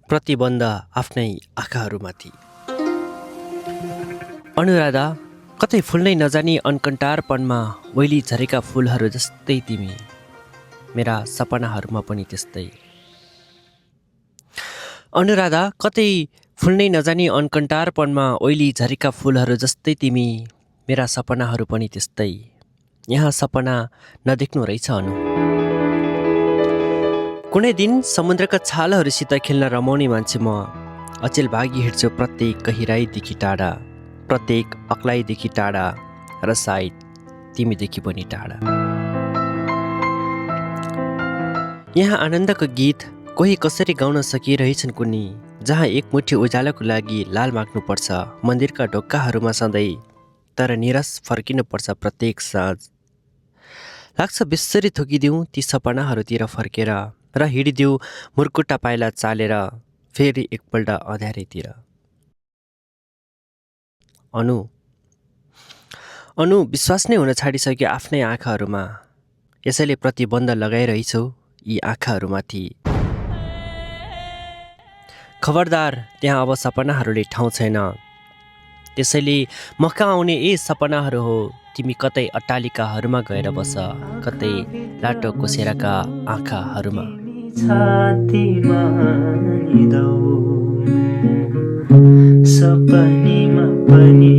प्रतिबन्ध आफ्नै आँखाहरूमाथि। अनुराधा, कतै फुल्नै नजानी अनकन्टारपनमा ओइली झरेका फुलहरू जस्तै तिमी, मेरा सपनाहरूमा पनि त्यस्तै। अनुराधा, कतै फुल्नै नजानी अनकन्टारपनमा ओइली झरेका फुलहरू जस्तै तिमी, मेरा सपनाहरू पनि त्यस्तै। यहाँ सपना नदेख्नु रहेछ अनु। कुनै दिन समुद्रका छालहरूसित खेल्न रमाउने मान्छे म अचेल भागी हिँड्छु प्रत्येक गहिराईदेखि टाढा, प्रत्येक अक्लाइदेखि टाढा, र सायद तिमीदेखि पनि टाढा। यहाँ आनन्दको गीत कोही कसरी गाउन सकिरहेछन् कुनी, जहाँ एक मुठी उज्यालोको लागि लाल माग्नुपर्छ मन्दिरका ढोकाहरूमा सधैँ, तर निराश फर्किनुपर्छ प्रत्येक साँझ। लाग्छ बिस्सरी थुकिदिउँ ती सपनाहरूतिर फर्केर, र हिँडिदिउँ मुर्कुट्टा पाइला चालेर फेरि एकपल्ट अँध्यारैतिर। अनु अनु विश्वास नै हुन छाडिसक्यो आफ्नै आँखाहरूमा, यसैले प्रतिबन्ध लगाइरहेछौ यी आँखाहरूमाथि। खबरदार, त्यहाँ अब सपनाहरूले ठाउँ छैन। त्यसैले म कहाँ आउने ए सपनाहरू हो, तिमी कतै अट्टालिकाहरूमा गएर बस, कतै लाटो कोसेराका आँखाहरूमा। छातीमा निदौ सपनीमा पनि